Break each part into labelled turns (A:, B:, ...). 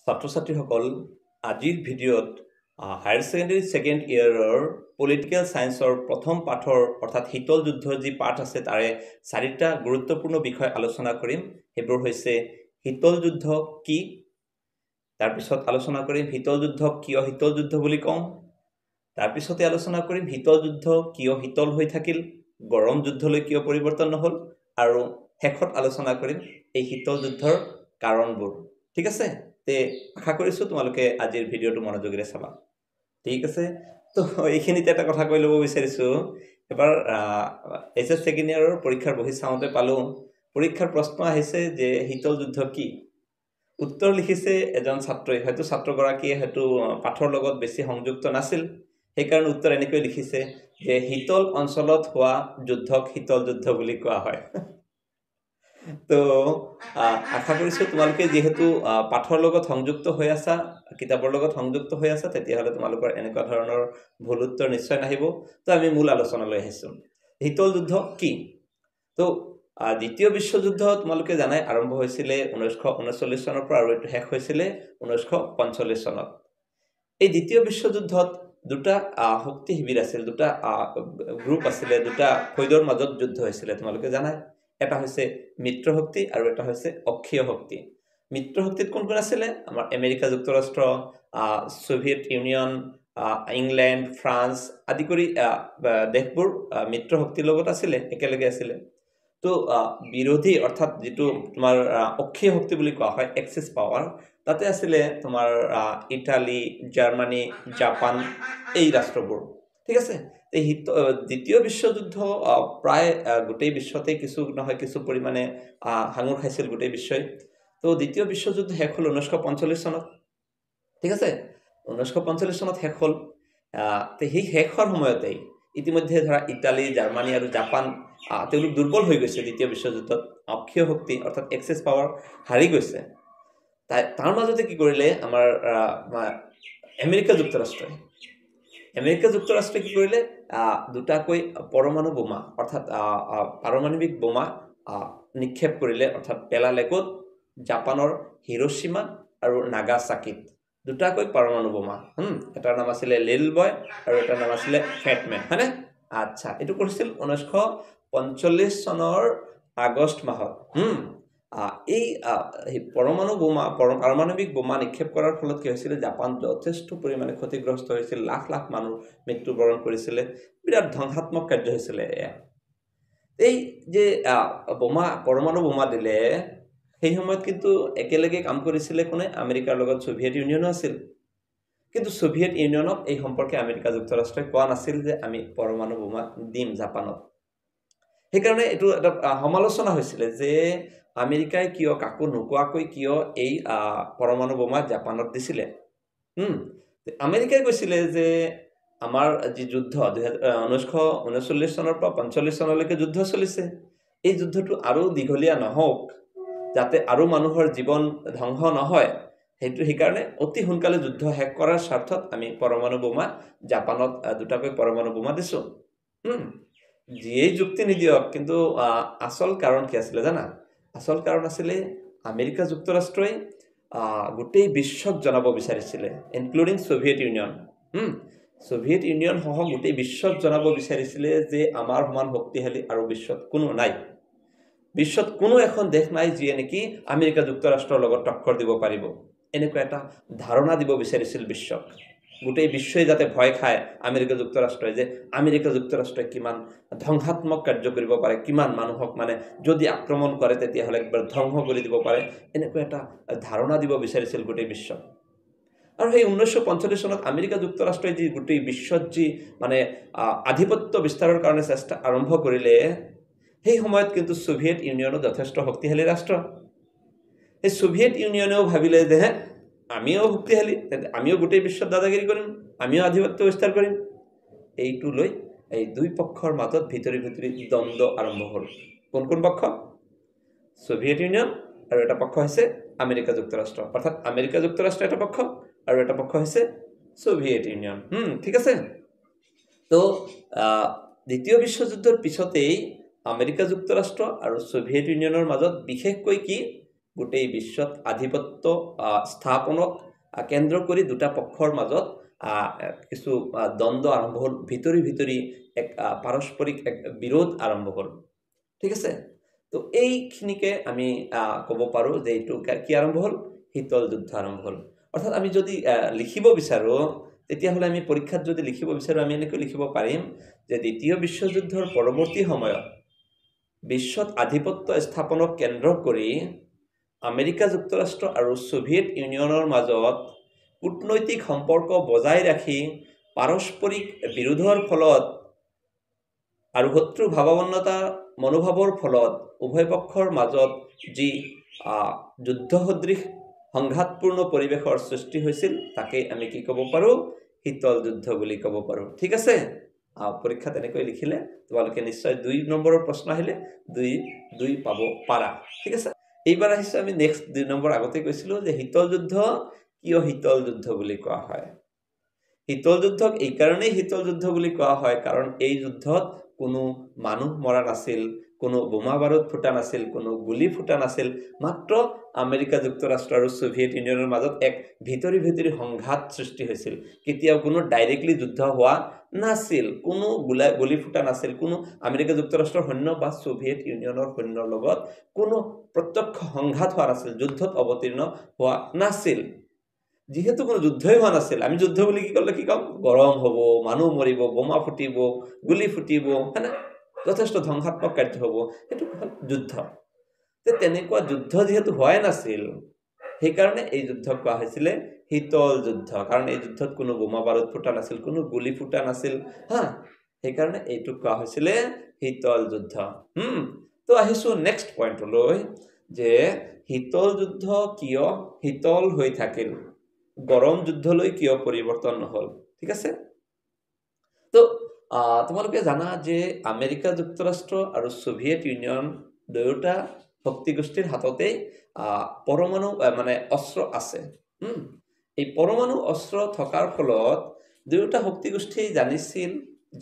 A: ছাত্ৰ ছাত্ৰীসকল, আজিৰ ভিডিঅ'ত হায়াৰ ছেকেণ্ডেৰী ছেকেণ্ড ইয়েৰৰ পলিটিকেল ছায়েন্সৰ প্ৰথম পাঠৰ অৰ্থাৎ শীতল যুদ্ধৰ যি পাঠ আছে তাৰে চাৰিটা গুৰুত্বপূৰ্ণ বিষয় আলোচনা কৰিম। সেইবোৰ হৈছে শীতল যুদ্ধ কি, তাৰপিছত আলোচনা কৰিম শীতল যুদ্ধক কিয় শীতল যুদ্ধ বুলি কওঁ, তাৰপিছতে আলোচনা কৰিম শীতল যুদ্ধ কিয় শীতল হৈ থাকিল, গৰম যুদ্ধলৈ কিয় পৰিৱৰ্তন নহ'ল, আৰু শেষত আলোচনা কৰিম এই শীতল যুদ্ধৰ কাৰণবোৰ। ঠিক আছে, তে আশা কৰিছোঁ তোমালোকে আজিৰ ভিডিঅ'টো মনোযোগেৰে চাবা। ঠিক আছে, তো এইখিনিতে এটা কথা কৈ ল'ব বিচাৰিছোঁ। এবাৰ এইচ এছ ছেকেণ্ড ইয়েৰৰ পৰীক্ষাৰ বহি চাওঁতে পালোঁ, পৰীক্ষাৰ প্ৰশ্ন আহিছে যে শীতল যুদ্ধ কি। উত্তৰ লিখিছে এজন ছাত্ৰই, হয়তো ছাত্ৰগৰাকীয়ে হয়তো পাঠৰ লগত বেছি সংযুক্ত নাছিল, সেইকাৰণে উত্তৰ এনেকৈ লিখিছে যে শীতল অঞ্চলত হোৱা যুদ্ধক শীতল যুদ্ধ বুলি কোৱা হয়। তো আশা কৰিছোঁ তোমালোকে যিহেতু পাঠৰ লগত সংযুক্ত হৈ আছা, কিতাপৰ লগত সংযুক্ত হৈ আছা, তেতিয়াহ'লে তোমালোকৰ এনেকুৱা ধৰণৰ ভুল উত্তৰ নিশ্চয় নাহিব। তো আমি মূল আলোচনালৈ আহিছোঁ, শীতল যুদ্ধ কি। তো দ্বিতীয় বিশ্বযুদ্ধ তোমালোকে জানাই আৰম্ভ হৈছিলে 1939 চনৰ পৰা আৰু এইটো শেষ হৈছিলে 1945 চনত। এই দ্বিতীয় বিশ্বযুদ্ধত দুটা শক্তি শিবিৰ আছিল, দুটা গ্ৰুপ আছিলে, দুটা ফৈদৰ মাজত যুদ্ধ হৈছিলে তোমালোকে জানাই। এটা হৈছে মিত্ৰ শক্তি আৰু এটা হৈছে অক্ষীয় শক্তি। মিত্ৰ শক্তিত কোন কোন আছিলে? আমাৰ আমেৰিকা যুক্তৰাষ্ট্ৰ, ছোভিয়েট ইউনিয়ন, ইংলেণ্ড, ফ্ৰান্স আদি কৰি দেশবোৰ মিত্ৰ শক্তিৰ লগত আছিলে, একেলগে আছিলে। তো বিৰোধী অৰ্থাৎ যিটো তোমাৰ অক্ষীয় শক্তি বুলি কোৱা হয়, এক্সিছ পাৱাৰ, তাতে আছিলে তোমাৰ ইটালী, জাৰ্মানী, জাপান এই ৰাষ্ট্ৰবোৰ। ঠিক আছে, এই দ্বিতীয় বিশ্বযুদ্ধ প্ৰায় গোটেই বিশ্বতে কিছু নহয় কিছু পৰিমাণে সাঙুৰ খাইছিল গোটেই বিশ্বই। তো দ্বিতীয় বিশ্বযুদ্ধ শেষ হ'ল 1945 চনত। ঠিক আছে, 1945 চনত শেষ হ'ল। সেই শেষ হোৱাৰ সময়তেই ইতিমধ্যে ধৰা ইটালী, জাৰ্মানী আৰু জাপান তেওঁলোক দুৰ্বল হৈ গৈছে। দ্বিতীয় বিশ্বযুদ্ধত অক্ষীয় শক্তি অৰ্থাৎ এক্সেছ পাৱাৰ হাৰি গৈছে। তাৰ মাজতে কি কৰিলে আমাৰ আমেৰিকা যুক্তৰাষ্ট্ৰই, আমেৰিকা যুক্তৰাষ্ট্ৰই কি কৰিলে, দুটাকৈ পৰমাণু বোমা অৰ্থাৎ পাৰমাণৱিক বোমা নিক্ষেপ কৰিলে, অৰ্থাৎ পেলালে ক'ত? জাপানৰ হিৰোশ্বিমা আৰু নাগাচাকিত দুটাকৈ পৰমাণু বোমা। এটাৰ নাম আছিলে লিল বয় আৰু এটাৰ নাম আছিলে ফেটমেন, হয়নে? আচ্ছা, এইটো কৰিছিল 1945 চনৰ আগষ্ট মাহত। এই পৰমাণু বোমা, পাৰমাণৱিক বোমা নিক্ষেপ কৰাৰ ফলত কি হৈছিলে, জাপান যথেষ্ট পৰিমাণে ক্ষতিগ্ৰস্ত হৈছিল, লাখ লাখ মানুহ মৃত্যুবৰণ কৰিছিলে, বিৰাট ধ্বংসাত্মক কাৰ্য হৈছিলে এয়া। এই যে বোমা, পৰমাণু বোমা দিলে, সেই সময়ত কিন্তু একেলগে কাম কৰিছিলে কোনে? আমেৰিকাৰ লগত ছোভিয়েট ইউনিয়নো আছিল। কিন্তু ছোভিয়েট ইউনিয়নক এই সম্পৰ্কে আমেৰিকা যুক্তৰাষ্ট্ৰই কোৱা নাছিল যে আমি পৰমাণু বোমা দিম জাপানত। সেইকাৰণে এইটো এটা সমালোচনা হৈছিলে যে আমেৰিকাই কিয় কাকো নোকোৱাকৈ কিয় এই পৰমাণু বোমা জাপানত দিছিলে। আমেৰিকাই কৈছিলে যে আমাৰ যি যুদ্ধ 1939 চনৰ পৰা 45 চনলৈকে যুদ্ধ চলিছে, এই যুদ্ধটো আৰু দীঘলীয়া নহওক, যাতে আৰু মানুহৰ জীৱন ধ্বংস নহয়, সেইটো সেইকাৰণে অতি সোনকালে যুদ্ধ শেষ কৰাৰ স্বাৰ্থত আমি পৰমাণু বোমা জাপানত দুটাকৈ পৰমাণু বোমা দিছোঁ। যিয়েই যুক্তি নিদিয়ক, কিন্তু আচল কাৰণ কি আছিলে জানা? আচল কাৰণ আছিলে আমেৰিকা যুক্তৰাষ্ট্ৰই গোটেই বিশ্বক জনাব বিচাৰিছিলে, ইনক্লুডিং ছোভিয়েট ইউনিয়ন। ছোভিয়েট ইউনিয়নসহ গোটেই বিশ্বক জনাব বিচাৰিছিলে যে আমাৰ সমান শক্তিশালী আৰু বিশ্বত কোনো নাই, বিশ্বত কোনো এখন দেশ নাই যিয়ে নেকি আমেৰিকা যুক্তৰাষ্ট্ৰৰ লগত টক্কৰ দিব পাৰিব। এনেকুৱা এটা ধাৰণা দিব বিচাৰিছিল বিশ্বক, গোটেই বিশ্বই যাতে ভয় খায় আমেৰিকা যুক্তৰাষ্ট্ৰই, যে আমেৰিকা যুক্তৰাষ্ট্ৰই কিমান ধ্বংসাত্মক কাৰ্য কৰিব পাৰে, কিমান মানুহক মানে যদি আক্ৰমণ কৰে তেতিয়াহ'লে একবাৰ ধ্বংস কৰি দিব পাৰে, এনেকুৱা এটা ধাৰণা দিব বিচাৰিছিল গোটেই বিশ্বক। আৰু সেই 1945 চনত আমেৰিকা যুক্তৰাষ্ট্ৰই যি গোটেই বিশ্বত যি মানে আধিপত্য বিস্তাৰৰ কাৰণে চেষ্টা আৰম্ভ কৰিলে, সেই সময়ত কিন্তু ছোভিয়েট ইউনিয়নো যথেষ্ট শক্তিশালী ৰাষ্ট্ৰ। সেই ছোভিয়েট ইউনিয়নেও ভাবিলে যে আমিও শক্তিশালী, আমিও গোটেই বিশ্বত দাদাগিৰি কৰিম, আমিও আধিপত্য বিস্তাৰ কৰিম। এইটো লৈ এই দুই পক্ষৰ মাজত ভিতৰি ভিতৰি দ্বন্দ্ব আৰম্ভ হ'ল। কোন কোন পক্ষ? ছোভিয়েট ইউনিয়ন আৰু এটা পক্ষ হৈছে আমেৰিকা যুক্তৰাষ্ট্ৰ, অৰ্থাৎ আমেৰিকা যুক্তৰাষ্ট্ৰ এটা পক্ষ আৰু এটা পক্ষ হৈছে ছোভিয়েট ইউনিয়ন। ঠিক আছে। তো দ্বিতীয় বিশ্বযুদ্ধৰ পিছতেই আমেৰিকা যুক্তৰাষ্ট্ৰ আৰু ছোভিয়েট ইউনিয়নৰ মাজত বিশেষকৈ কি গোটেই বিশ্বত আধিপত্য স্থাপনক কেন্দ্ৰ কৰি দুটা পক্ষৰ মাজত কিছু দ্বন্দ্ব আৰম্ভ হ'ল, ভিতৰি ভিতৰি এক পাৰস্পৰিক এক বিৰোধ আৰম্ভ হ'ল। ঠিক আছে, তো এইখিনিকে আমি ক'ব পাৰোঁ যে এইটো কি আৰম্ভ হ'ল, শীতল যুদ্ধ আৰম্ভ হ'ল। অৰ্থাৎ আমি যদি লিখিব বিচাৰোঁ, তেতিয়াহ'লে আমি পৰীক্ষাত যদি লিখিব বিচাৰোঁ, আমি এনেকৈ লিখিব পাৰিম যে দ্বিতীয় বিশ্বযুদ্ধৰ পৰৱৰ্তী সময়ত বিশ্বত আধিপত্য স্থাপনক কেন্দ্ৰ কৰি আমেৰিকা যুক্তৰাষ্ট্ৰ আৰু ছোভিয়েট ইউনিয়নৰ মাজত কূটনৈতিক সম্পৰ্ক বজাই ৰাখি পাৰস্পৰিক বিৰোধৰ ফলত আৰু শত্ৰু ভাৱাপন্নতা মনোভাৱৰ ফলত উভয় পক্ষৰ মাজত যি যুদ্ধসদৃশ সংঘাতপূৰ্ণ পৰিৱেশৰ সৃষ্টি হৈছিল, তাকেই আমি কি ক'ব পাৰোঁ, শীতল যুদ্ধ বুলি ক'ব পাৰোঁ। ঠিক আছে, পৰীক্ষাত এনেকৈ লিখিলে তোমালোকে নিশ্চয় 2 নম্বৰৰ প্ৰশ্ন আহিলে 2 পাব পাৰা। ঠিক আছে, এইবাৰ আহিছোঁ আমি নেক্সট 2 নম্বৰ। আগতে কৈছিলোঁ যে শীতল যুদ্ধ কিয় শীতল যুদ্ধ বুলি কোৱা হয়। শীতল যুদ্ধক এইকাৰণেই শীতল যুদ্ধ বুলি কোৱা হয় কাৰণ এই যুদ্ধত কোনো মানুহ মৰা নাছিল, কোনো বোমা বাৰুদ ফুটা নাছিল, কোনো গুলি ফুটা নাছিল, মাত্ৰ আমেৰিকা যুক্তৰাষ্ট্ৰ আৰু ছোভিয়েট ইউনিয়নৰ মাজত এক ভিতৰি ভিতৰি সংঘাত সৃষ্টি হৈছিল। কেতিয়াও কোনো ডাইৰেক্টলি যুদ্ধ হোৱা নাছিল, কোনো গুলি ফুটা নাছিল, কোনো আমেৰিকা যুক্তৰাষ্ট্ৰৰ সৈন্য বা ছোভিয়েট ইউনিয়নৰ সৈন্যৰ লগত কোনো প্ৰত্যক্ষ সংঘাত হোৱা নাছিল, যুদ্ধত অৱতীৰ্ণ হোৱা নাছিল। যিহেতু কোনো যুদ্ধই হোৱা নাছিল, আমি যুদ্ধ বুলি কি ক'লে কি ক'ম, গৰম হ'ব, মানুহ মৰিব, বোমা ফুটিব, গুলি ফুটিব, হয়নে, যথেষ্ট ধ্বংসাত্মক কাৰ্য হ'ব, সেইটো হ'ল যুদ্ধ। তেনেকুৱা যুদ্ধ যিহেতু হোৱাই নাছিল, সেইকাৰণে এই যুদ্ধক কোৱা হৈছিলে শীতল যুদ্ধ, কাৰণ এই যুদ্ধত কোনো বোমা বাৰুদ ফুটা নাছিল, কোনো গুলি ফুটা নাছিল, হা, সেইকাৰণে এইটোক কোৱা হৈছিলে শীতল যুদ্ধ। তো আহিছোঁ নেক্সট পইণ্টলৈ যে শীতল যুদ্ধ কিয় শীতল হৈ থাকিল, গৰম যুদ্ধলৈ কিয় পৰিৱৰ্তন নহ'ল। ঠিক আছে, তো তোমালোকে জানা যে আমেৰিকা যুক্তৰাষ্ট্ৰ আৰু ছোভিয়েট ইউনিয়ন দুয়োটা শক্তিগোষ্ঠীৰ হাততেই পৰমাণু মানে অস্ত্ৰ আছে। এই পৰমাণু অস্ত্ৰ থকাৰ ফলত দুয়োটা শক্তিগোষ্ঠীয়ে জানিছিল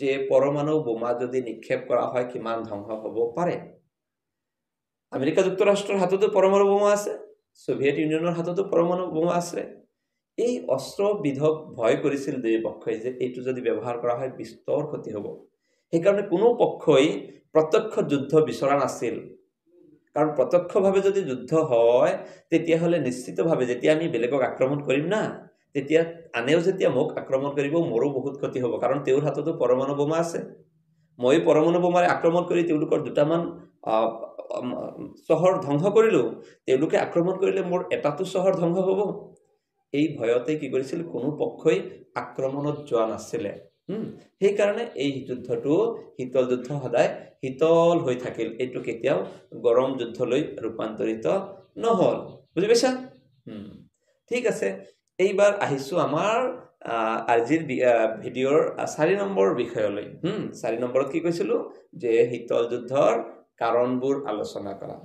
A: যে পৰমাণু বোমা যদি নিক্ষেপ কৰা হয় কিমান ধ্বংস হ'ব পাৰে। আমেৰিকা যুক্তৰাষ্ট্ৰৰ হাততো পৰমাণু বোমা আছে, ছোভিয়েট ইউনিয়নৰ হাততো পৰমাণু বোমা আছে। এই অস্ত্ৰবিধক ভয় কৰিছিল দুয়ো পক্ষই যে এইটো যদি ব্যৱহাৰ কৰা হয় বিস্তৰ ক্ষতি হ'ব। সেইকাৰণে কোনো পক্ষই প্ৰত্যক্ষ যুদ্ধ বিচৰা নাছিল, কাৰণ প্ৰত্যক্ষভাৱে যদি যুদ্ধ হয় তেতিয়াহ'লে নিশ্চিতভাৱে যেতিয়া আমি বেলেগক আক্ৰমণ কৰিম না, তেতিয়া আনেও যেতিয়া মোক আক্ৰমণ কৰিব মোৰো বহুত ক্ষতি হ'ব, কাৰণ তেওঁৰ হাততো পৰমাণু বোমা আছে। মই পৰমাণু বোমাৰে আক্ৰমণ কৰি তেওঁলোকৰ দুটামান চহৰ ধ্বংস কৰিলোঁ, তেওঁলোকে আক্ৰমণ কৰিলে মোৰ এটাটো চহৰ ধ্বংস হ'ব। এই ভয়তে কি কৰিছিল, কোনো পক্ষই আক্ৰমণত যোৱা নাছিলে। সেইকাৰণে এই যুদ্ধটো শীতল যুদ্ধ সদায় শীতল হৈ থাকিল, এইটো কেতিয়াও গৰম যুদ্ধলৈ ৰূপান্তৰিত নহ'ল। বুজি পাইছা? ঠিক আছে, এইবাৰ আহিছোঁ আমাৰ আজিৰ ভিডিঅ'ৰ 4 নম্বৰ বিষয়লৈ। 4 নম্বৰত কি কৈছিলোঁ যে শীতল যুদ্ধৰ কাৰণবোৰ আলোচনা কৰা।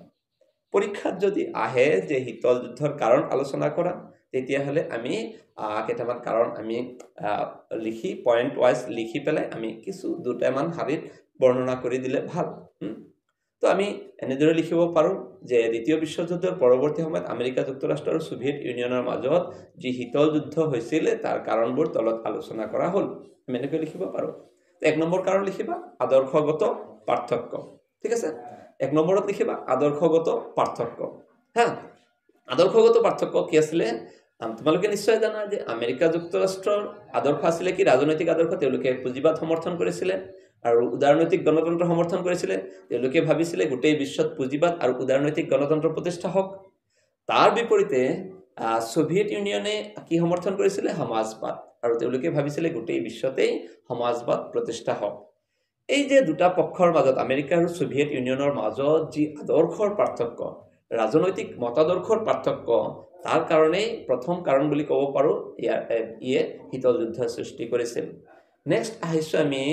A: পৰীক্ষাত যদি আহে যে শীতল যুদ্ধৰ কাৰণ আলোচনা কৰা, তেতিয়াহ'লে আমি কেইটামান কাৰণ আমি লিখি পইণ্ট ৱাইজ লিখি পেলাই আমি কিছু দুটামান শাৰীত বৰ্ণনা কৰি দিলে ভাল। তো আমি এনেদৰে লিখিব পাৰোঁ যে দ্বিতীয় বিশ্বযুদ্ধৰ পৰৱৰ্তী সময়ত আমেৰিকা যুক্তৰাষ্ট্ৰ আৰু ছোভিয়েট ইউনিয়নৰ মাজত যি শীতল যুদ্ধ হৈছিল তাৰ কাৰণবোৰ তলত আলোচনা কৰা হ'ল। আমি এনেকৈ লিখিব পাৰোঁ। 1 নম্বৰ কাৰণ লিখিবা আদৰ্শগত পাৰ্থক্য। ঠিক আছে, 1 নম্বৰত লিখিবা আদৰ্শগত পাৰ্থক্য। হা, আদৰ্শগত পাৰ্থক্য কি আছিলে তোমালোকে নিশ্চয় জানা যে আমেৰিকা যুক্তৰাষ্ট্ৰৰ আদৰ্শ আছিলে কি, ৰাজনৈতিক আদৰ্শ। তেওঁলোকে পুঁজিবাদ সমৰ্থন কৰিছিলে আৰু উদাৰনৈতিক গণতন্ত্ৰ সমৰ্থন কৰিছিলে। তেওঁলোকে ভাবিছিলে গোটেই বিশ্বত পুঁজিবাদ আৰু উদাৰনৈতিক গণতন্ত্ৰ প্ৰতিষ্ঠা হওক। তাৰ বিপৰীতে ছোভিয়েট ইউনিয়নে কি সমৰ্থন কৰিছিলে, সমাজবাদ, আৰু তেওঁলোকে ভাবিছিলে গোটেই বিশ্বতেই সমাজবাদ প্ৰতিষ্ঠা হওক। এই যে দুটা পক্ষৰ মাজত, আমেৰিকা আৰু ছোভিয়েট ইউনিয়নৰ মাজত যি আদৰ্শৰ পাৰ্থক্য, ৰাজনৈতিক মতাদৰ্শৰ পাৰ্থক্য, তাৰ কাৰণেই প্ৰথম কাৰণ বুলি ক'ব পাৰোঁ ইয়ে শীতল যুদ্ধৰ সৃষ্টি কৰিছিল। নেক্সট আহিছোঁ আমি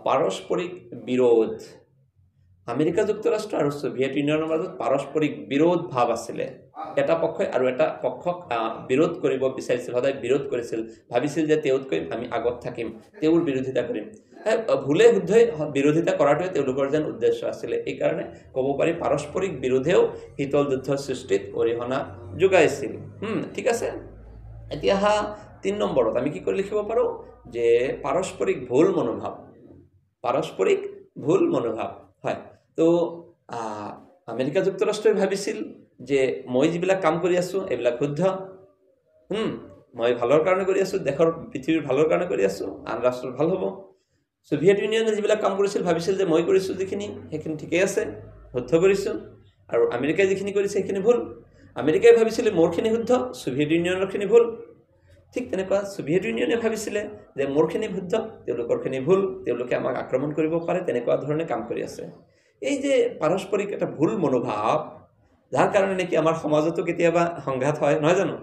A: পাৰস্পৰিক বিৰোধ। আমেৰিকা যুক্তৰাষ্ট্ৰ আৰু ছোভিয়েট ইউনিয়নৰ মাজত পাৰস্পৰিক বিৰোধ ভাৱ আছিলে। এটা পক্ষই আৰু এটা পক্ষক বিৰোধ কৰিব বিচাৰিছিল, সদায় বিৰোধ কৰিছিল, ভাবিছিল যে তেওঁতকৈ আমি আগত থাকিম, তেওঁৰ বিৰোধিতা কৰিম। ভুলে শুদ্ধই বিৰোধিতা কৰাটোৱে তেওঁলোকৰ যেন উদ্দেশ্য আছিলে। এইকাৰণে ক'ব পাৰি পাৰস্পৰিক বিৰোধেও শীতল যুদ্ধৰ সৃষ্টিত অৰিহণা যোগাইছিল। ঠিক আছে। এতিয়া আহা 3 নম্বৰত আমি কি কৰি লিখিব পাৰোঁ যে পাৰস্পৰিক ভুল মনোভাৱ, পাৰস্পৰিক ভুল মনোভাৱ। হয়, তো আমেৰিকা যুক্তৰাষ্ট্ৰই ভাবিছিল যে মই যিবিলাক কাম কৰি আছোঁ এইবিলাক শুদ্ধ, মই ভালৰ কাৰণে কৰি আছোঁ, দেশৰ পৃথিৱীৰ ভালৰ কাৰণে কৰি আছোঁ, আন ৰাষ্ট্ৰৰ ভাল হ'ব। ছোভিয়েট ইউনিয়নে যিবিলাক কাম কৰিছিল ভাবিছিল যে মই কৰিছোঁ যিখিনি সেইখিনি ঠিকেই আছে, শুদ্ধ কৰিছোঁ, আৰু আমেৰিকাই যিখিনি কৰিছে সেইখিনি ভুল। আমেৰিকাই ভাবিছিলে মোৰখিনি শুদ্ধ, ছোভিয়েট ইউনিয়নৰখিনি ভুল। ঠিক তেনেকুৱা ছোভিয়েট ইউনিয়নে ভাবিছিলে যে মোৰখিনি শুদ্ধ, তেওঁলোকৰখিনি ভুল, তেওঁলোকে আমাক আক্ৰমণ কৰিব পাৰে, তেনেকুৱা ধৰণে কাম কৰি আছে। এই যে পাৰস্পৰিক এটা ভুল মনোভাৱ, যাৰ কাৰণে নেকি আমাৰ সমাজতো কেতিয়াবা সংঘাত হয়, নহয় জানো?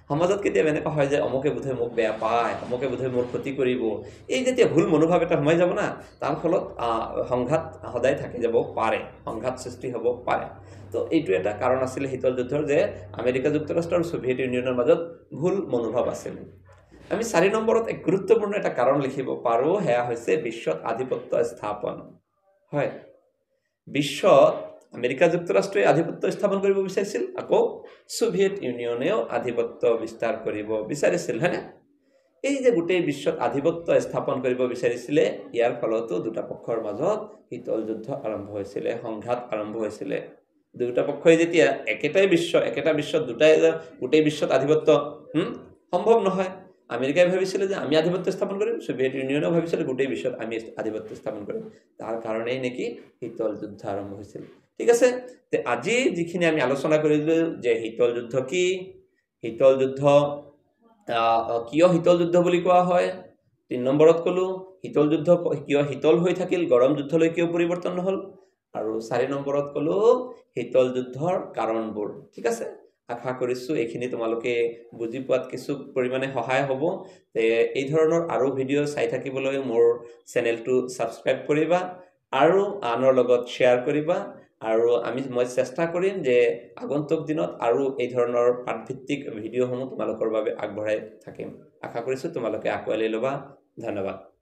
A: সমাজত কেতিয়াবা এনেকুৱা হয় যে অমুকে বোধহয় মোক বেয়া পায়, অমুকে বোধহয় মোৰ ক্ষতি কৰিব। এই যেতিয়া ভুল মনোভাৱ এটা সোমাই যাব না, তাৰ ফলত সংঘাত সদায় থাকি যাব পাৰে, সংঘাত সৃষ্টি হ'ব পাৰে। তো এইটো এটা কাৰণ আছিলে শীতল যুদ্ধৰ, যে আমেৰিকা যুক্তৰাষ্ট্ৰ আৰু ছোভিয়েট ইউনিয়নৰ মাজত ভুল মনোভাৱ আছিল। আমি 4 নম্বৰত এক গুৰুত্বপূৰ্ণ এটা কাৰণ লিখিব পাৰোঁ, সেয়া হৈছে বিশ্বত আধিপত্য স্থাপন। হয়, বিশ্বত আমেৰিকা যুক্তৰাষ্ট্ৰই আধিপত্য স্থাপন কৰিব বিচাৰিছিল, আকৌ ছোভিয়েট ইউনিয়নেও আধিপত্য বিস্তাৰ কৰিব বিচাৰিছিল, হয়নে? এই যে গোটেই বিশ্বত আধিপত্য স্থাপন কৰিব বিচাৰিছিলে, ইয়াৰ ফলতো দুটা পক্ষৰ মাজত শীতল যুদ্ধ আৰম্ভ হৈছিলে, সংঘাত আৰম্ভ হৈছিলে। দুয়োটা পক্ষই যেতিয়া একেটাই বিশ্ব, একেটা বিশ্বত দুটাই গোটেই বিশ্বত আধিপত্য সম্ভৱ নহয়। আমেৰিকাই ভাবিছিলে যে আমি আধিপত্য স্থাপন কৰিম, ছোভিয়েট ইউনিয়নেও ভাবিছিলে গোটেই বিশ্বত আমি আধিপত্য স্থাপন কৰিম। তাৰ কাৰণেই নেকি শীতল যুদ্ধ আৰম্ভ হৈছিল। ঠিক আছে, তে আজি যিখিনি আমি আলোচনা কৰিলোঁ যে শীতল যুদ্ধ কি, শীতল যুদ্ধ কিয় শীতল যুদ্ধ বুলি কোৱা হয়, 3 নম্বৰত ক'লোঁ শীতল যুদ্ধ কিয় শীতল হৈ থাকিল, গৰম যুদ্ধলৈ কিয় পৰিৱৰ্তন নহ'ল, আৰু 4 নম্বৰত ক'লোঁ শীতল যুদ্ধৰ কাৰণবোৰ। ঠিক আছে, আশা কৰিছোঁ এইখিনি তোমালোকে বুজি পোৱাত কিছু পৰিমাণে সহায় হ'ব। এই ধৰণৰ আৰু ভিডিঅ' চাই থাকিবলৈ মোৰ চেনেলটো ছাবস্ক্ৰাইব কৰিবা আৰু আনৰ লগত শ্বেয়াৰ কৰিবা। আৰু মই চেষ্টা কৰিম যে আগন্তুক দিনত আৰু এই ধৰণৰ পাঠভিত্তিক ভিডিঅ'সমূহ তোমালোকৰ বাবে আগবঢ়াই থাকিম। আশা কৰিছোঁ তোমালোকে আঁকোৱালি ল'বা। ধন্যবাদ।